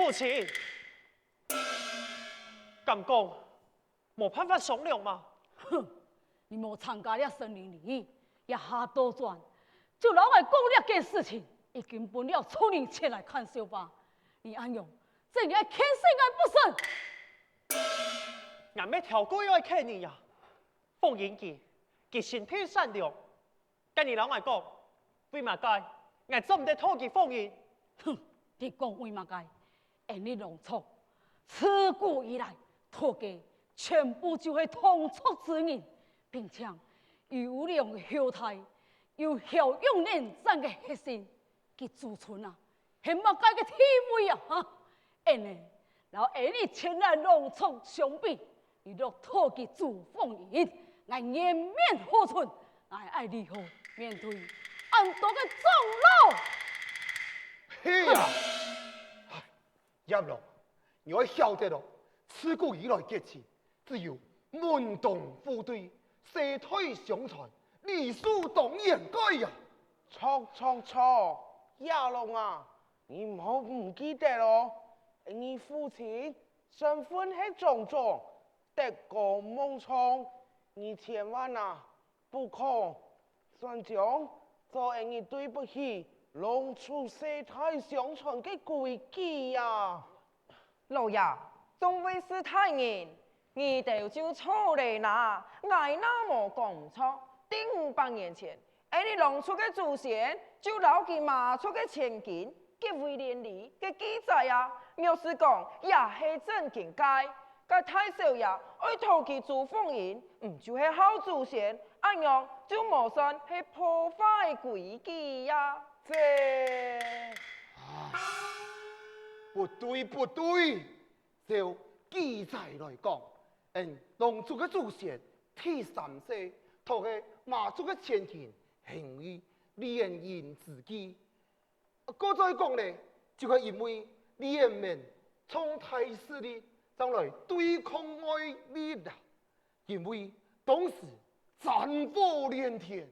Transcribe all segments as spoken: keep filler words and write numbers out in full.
父親，敢講無辦法商量嗎？哼，你無參加這成親禮，這下倒轉，就摎𠊎講這件事情，已經分了眾人前來看笑話。你恁樣，真係愛譴死𠊎不成？𠊎乜頭過愛譴你啊！ 鳳英佢，佢心地善良，該你摎𠊎講，為麼个𠊎做毋得討佢鳳英？哼，你講為麼个？𠊎俚狼族自古以來討个全部就係同族之人，並且優良个後代，有驍勇能戰个血性， 佢祖傳啊，係麼个个地位啊？哈！恁呢，摎𠊎俚前來狼族相比，你落討佢朱鳳英，𠊎顏面何存？𠊎愛如何面對恁多个長老？係啊！唉，葉郎，你愛曉得哦，自古以來結親， 只有門當戶對、世代相傳，理所當然个呀！著著著，葉郎啊，你毋好毋記得哦！你父親身份係長宗，德高望重，你千萬啊，不可 算將做𠊎俚對不起狼族世代相傳个規矩呀！老爺，眾位士大人，你兜就著了啦！𠊎那無講毋著，在五百年前，𠊎俚狼族个祖先就摎佢媽祖个千金 結為連理个記載啊，表示講也係正經个。該大少爺愛討佢朱鳳英，毋就係好祖先，恁樣就無算係破壞規矩呀。這，唉，不對，不對！照記載來講，𠊎狼族个祖先第三世討个媽祖个千金，係為聯姻之計。 過再講呢，就係因為聯盟壯大勢力，正來對抗外力啊。因為當時戰火連天，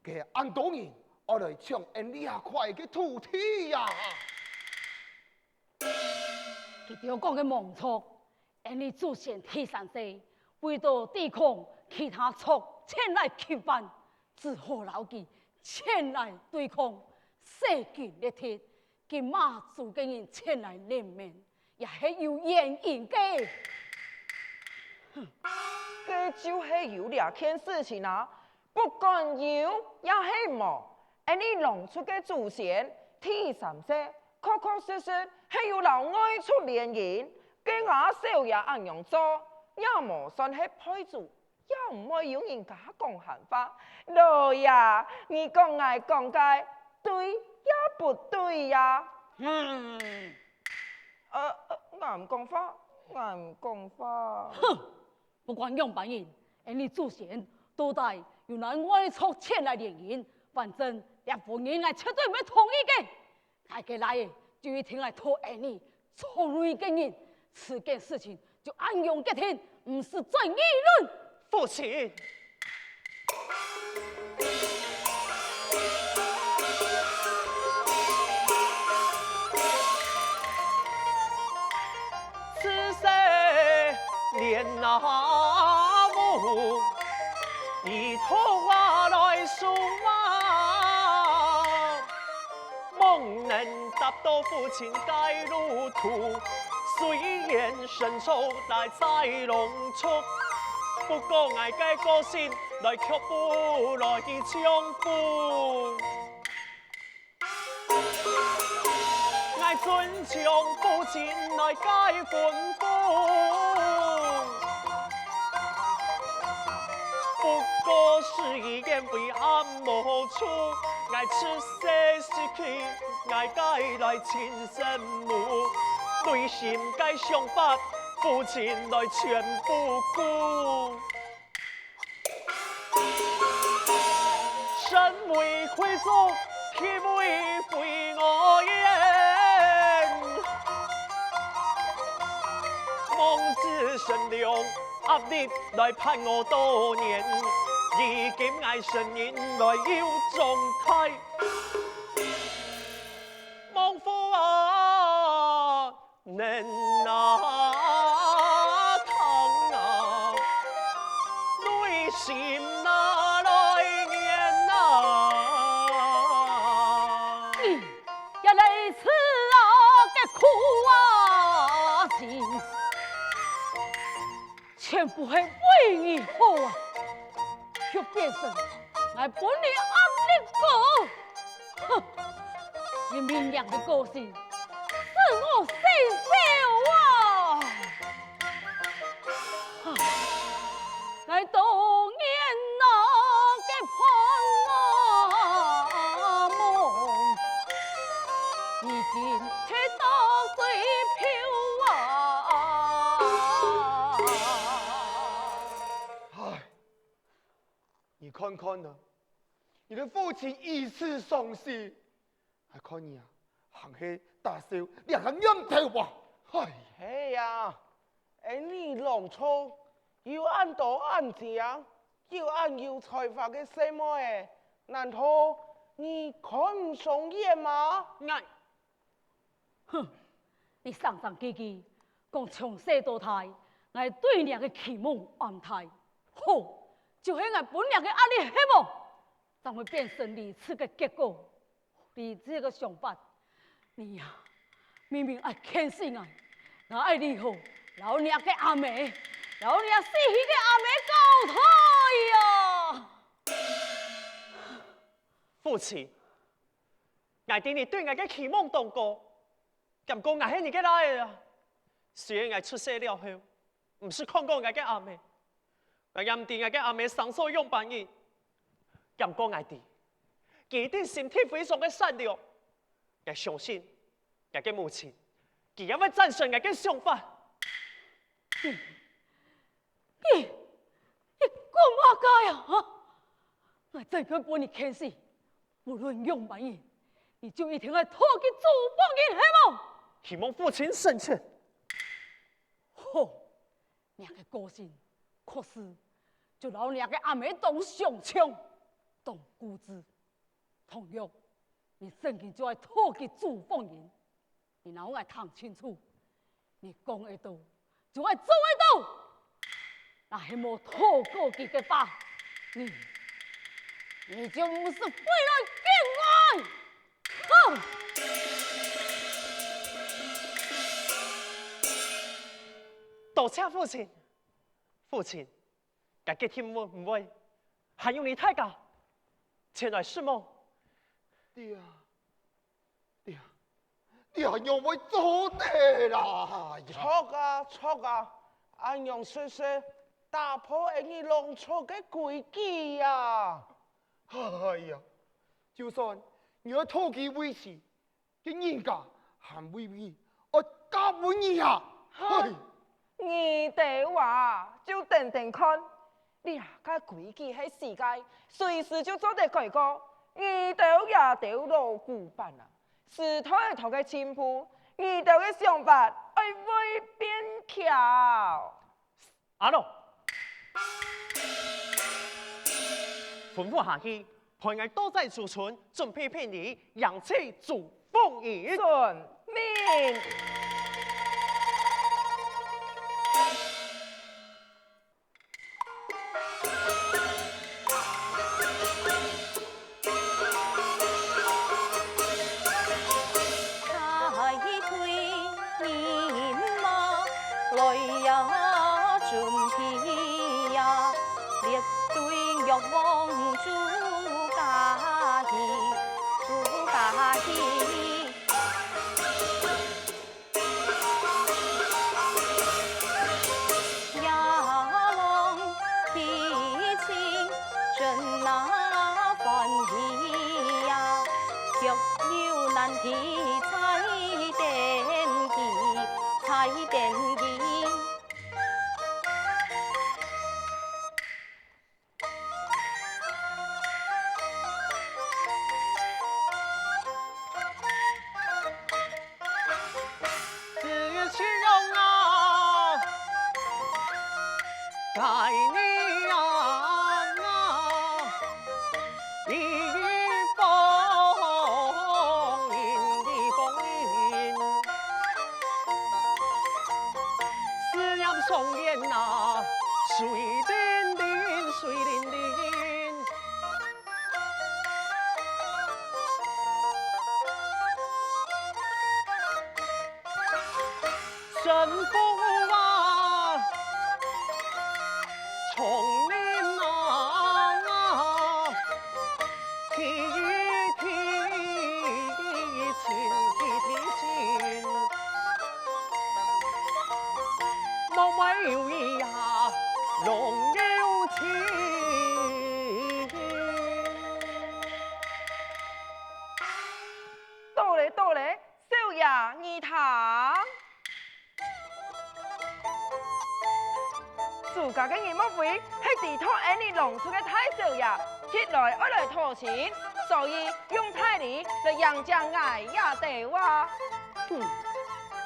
該恁多人愛來搶𠊎俚這塊个土地呀！佢兜講个無錯， 𠊎俚祖先第三世為著抵抗其他族前來侵犯，只好摎佢前來對抗，勢均力敵。今媽祖个人前來聯盟，也係有原因个。該就係有這件事情啊！ 不管有也係無，𠊎俚狼族个祖先第三世確確實實係有摎外族聯姻，該吾少爺恁樣做，也無算係背祖，也毋會有人家講閒話。老爺，你講𠊎講个對也不對呀？嗯。呃，呃，𠊎毋講話，𠊎毋講話。哼！ 不管仰般形，𠊎俚祖先到底有摎外族前來聯姻，反正這婚姻𠊎絕對毋會同意个。𠊎个倈仔就一定愛討𠊎俚族內个人，此件事情就恁樣決定，毋使再議論。父親！ 此事連阿母，一同話來訴啊，望能達到父親个路途。雖然身處在在狼族，不過𠊎个個性來卻不來去搶夫。 𠊎遵從父親來个吩咐，不過事與願違也無處。𠊎出世失去，𠊎个來親生母，內心个想法，父親來全不顧。 身為貴族，地位非我願。望子成龍，壓力來伴我多年。如今𠊎成人來又長大，望父啊！能啊，糖啊，泪心哪来源啊？你也来吃啊，个苦啊心，全部系为你好啊！却变成𠊎分你压力个。 哼！你明亮个个性，使我心焦啊！唉，𠊎多年哪个盼啊梦，已经跌到水漂啊！唉，你看看啊，你个父亲如此伤心， 𠊎看你啊，還係打消這个念頭吧。唉。係啊，恩俚郎中有恁多恁靚，又恁有才華个細妹仔，難道你看毋上眼嗎？𠊎，哼，你聲聲句句講從細到大，𠊎對你个期望恁大，好，就係𠊎分你个壓力係無？正會變成如此个結果。 你這个想法，你呀，明明愛牽死𠊎，𠊎愛如何摎若个阿姆，摎若死去个阿姆交代啊！父親，𠊎知你對𠊎个期望當高，敢講𠊎係你个倈仔啊！雖然𠊎出世了後， 毋識看過𠊎个阿姆。𠊎也毋知𠊎个阿姆生做樣般人，毋過𠊎知，佢一定心地非常个善良。𠊎相信，𠊎个母親，佢也會贊成𠊎个想法。你，你，你講麼个啊？哈？𠊎真个分你牽死，無論樣般人，你就一定愛討佢做房人，係無？希望父親成全。 好，若个個性確實就摎若个阿姆當相像，當固執。倘若你真經就愛討佢做房人，你摎𠊎聽清楚，你講會到，就愛做會到。若係無討過佢个話，你，你就毋使飛來見𠊎！ 哼！多謝父親，父親，𠊎決定毋會，毋會還用你大家前來說無？爹啊，爹啊，爹啊，仰會做得啦？著啊，著啊，恁樣實實打破恩俚郎中个規矩啊！哎呀，就算你愛討佢為妻， 該人家還未必愛嫁分你啊！哈！嘿！你兜啊，就等等看，這个規矩係世界，隨時就做得改過。你兜也兜老古板啊，時代頭个進步，你兜个想法愛會變巧。 阿龍，吩咐下去，派𠊎到仔駐村，準備聘禮，迎娶做房人。遵命。人不啊，丛林啊，地与地的情，地的情，莫为有意啊，弄有情。到咧，到咧， 少爺，你聽。朱家个人莫非係知道𠊎俚浪子个大少爺，一來愛來討親，所以用大禮來迎接𠊎這兜啊？哼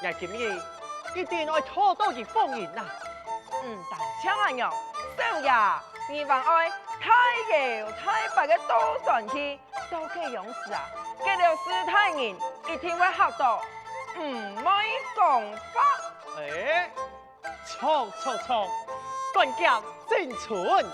，𠊎今日一定愛討到佢芳名啊！毋單淨恁樣，少爺，你還愛大搖大擺个倒轉去， 到該央時啊，該兜士大人一定會嚇到，毋會講話。欸，著著著，管家真準！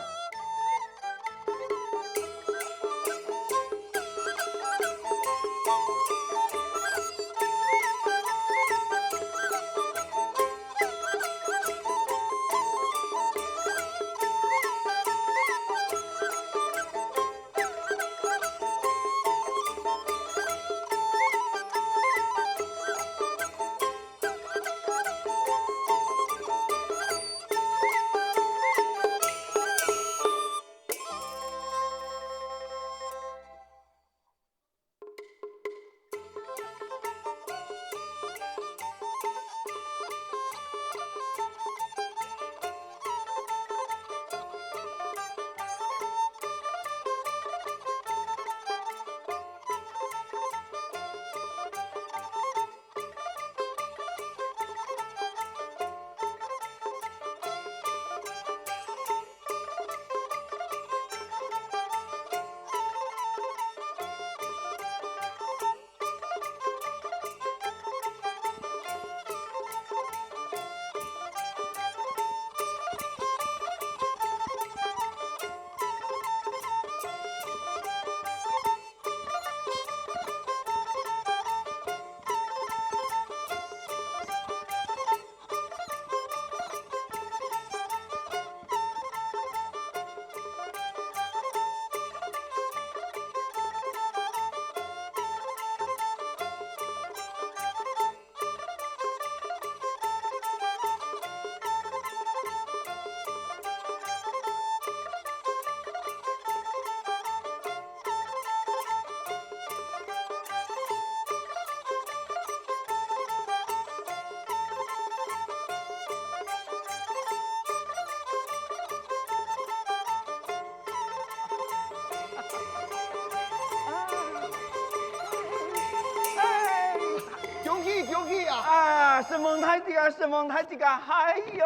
恭喜恭喜啊！啊，承蒙大姐啊，承蒙大姐啊！哎喲，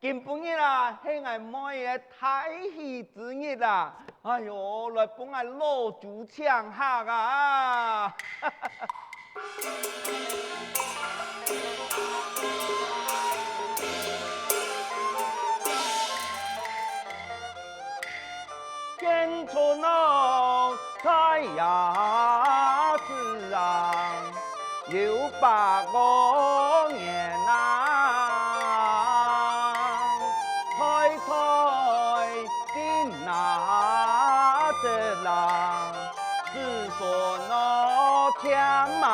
今晡日啊，係𠊎妹仔大喜之日啊！哎喲，來分𠊎老朱請客啊！ 見春哦，太陽子啊，有百過年啊，代代敬啊，得啦。 子孫哦，添啊！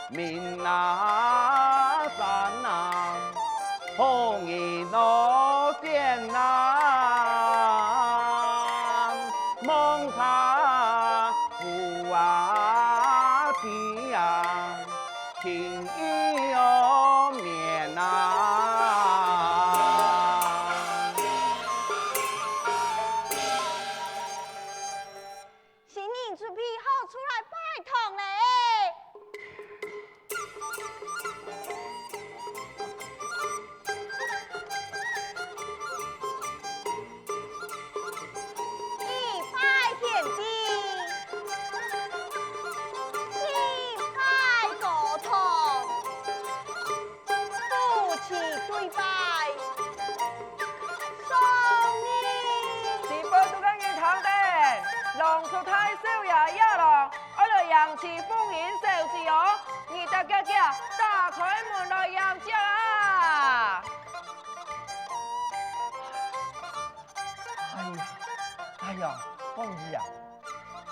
明啊山啊，好人哦選啊，望茶湖啊地啊，情意哦綿啊。 新人準備好，出來拜堂咧！一拜天地，大少爺、野郎，愛來迎娶鳳英小姐哦！你兜遽遽打開門來迎接啊！哎呀，哎呀，鳳英啊，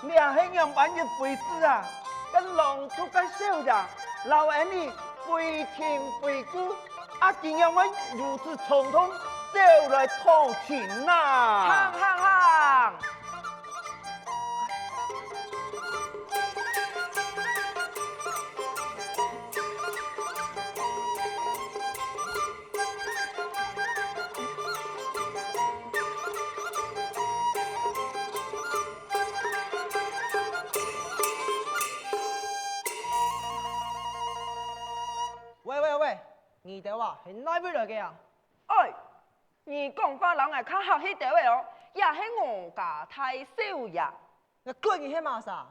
這係仰般一回事啊？該郎中个少爺摎𠊎俚非親非故， 啊，佢仰會如此衝動走來討親啊？行行行！喂喂喂，你兜啊，係哪位來个啊？哎， 你講話摎𠊎較客氣兜仔哦，這係我家大少爺。𠊎管你係麼儕，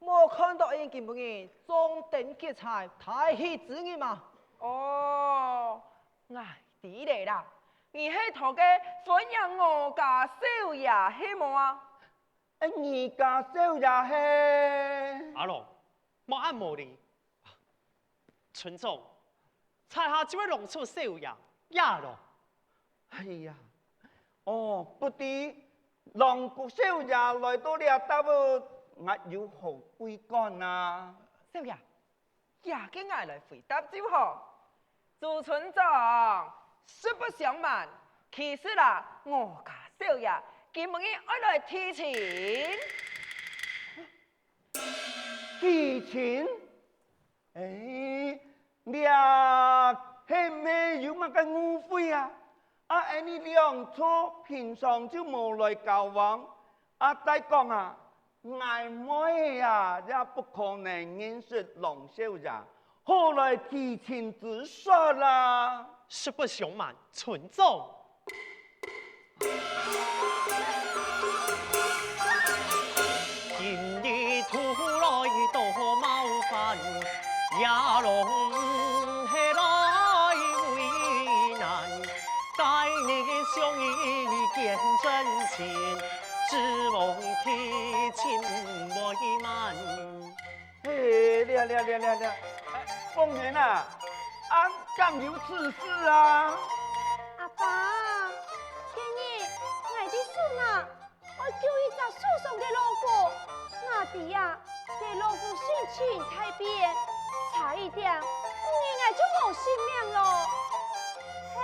無看著𠊎今晡日裝等結彩大喜之日嘛？哦，𠊎知了啦，你係討个歡迎我家少爺係無啊？哎，你家少爺係？阿郎，莫恁無禮。村長， 在下就係郎中少爺，野郎。哎呀，哦，不知郎中少爺來到這搭仔，𠊎有何貴幹啊？少爺，這个𠊎來回答就好。朱村長，實不相瞞，其實啊，我家少爺今晡日愛來提親。 提親？哎，這係毋係有麼个誤會啊？啊，𠊎俚兩儕平常就無來交往，啊，再講啊，𠊎妹仔啊，也不可能認識郎少爺， 何來提親之說啦？實不相瞞，村長。今日徒來多冒犯，野郎係來為難。該日相遇見真情，只望提親未晚。 嘿，這這這這這，哎，鳳英啊，啊，敢有此事啊？阿爸，今日𠊎个孫啊，愛救一隻受傷个老虎。𠊎知啊，該老虎性情大變，差一點，今日𠊎就無性命囉。嘿，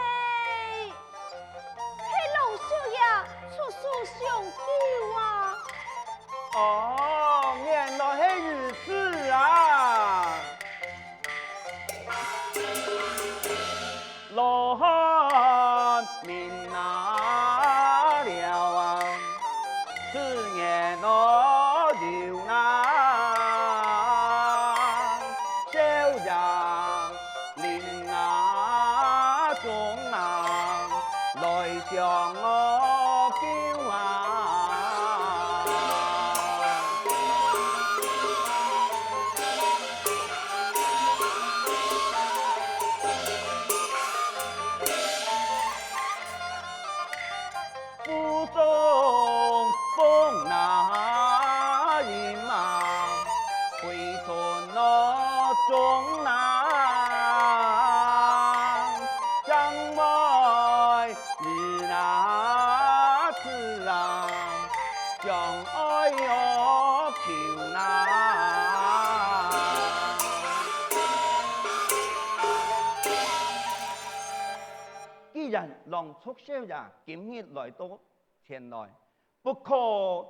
係郎少爺出手相救啊！哦，原來係如此啊！羅漢命那了啊！ 此言我有難，少爺臨那中難，來相我救啊！ 府中風那陰暗，歸春落終難。相會於那此岸，相愛我求難。既然郎中少爺今日來到 前來，不可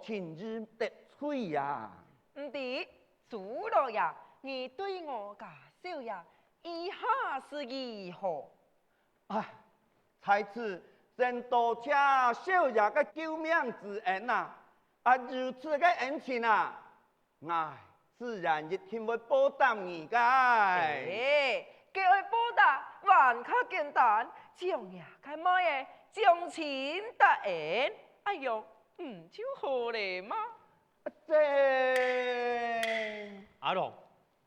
輕易得罪呀。毋知，朱老爺，你對我家少爺意下是如何？啊，在此先多謝少爺个救命之恩啊！啊，如此个恩情啊， 𠊎自然一定會報答你个。欸，該愛報答還較簡單，將若个妹仔將親答應，哎喲，毋就好了嗎？這……阿龍，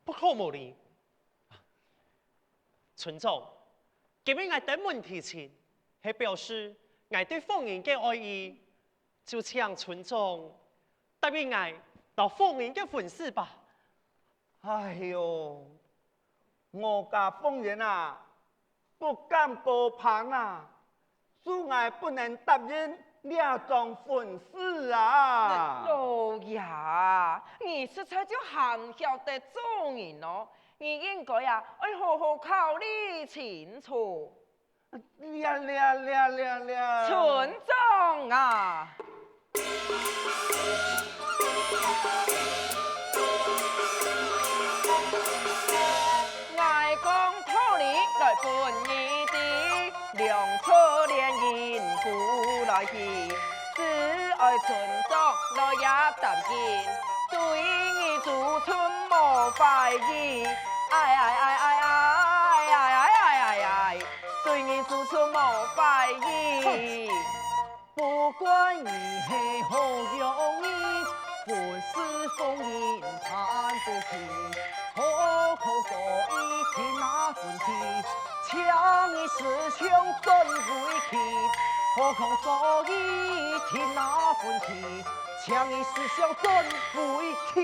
不可無禮。村長，今日𠊎登門提親，係表示𠊎對鳳英个愛意，就請村長 答應𠊎，到婦人个婚事吧。哎喲，我家婦人啊，不敢過旁啊，主愛不能答應這樁婚事啊。老爺，你實在就還曉得做人哦，你應該啊，愛好好考慮清楚。 了了了了了。村長啊！𠊎講道理來分你知，良策聯姻古來稀，只愛村長來也擔心，對你祖孫無壞意。哎哎哎哎哎哎哎哎哎哎！ 對你祖孫無壞意。不管你係何樣人，本是逢迎盼不及，何況早已定那婚期，請你思想轉回去。何況早已定那婚期，請你思想轉回去。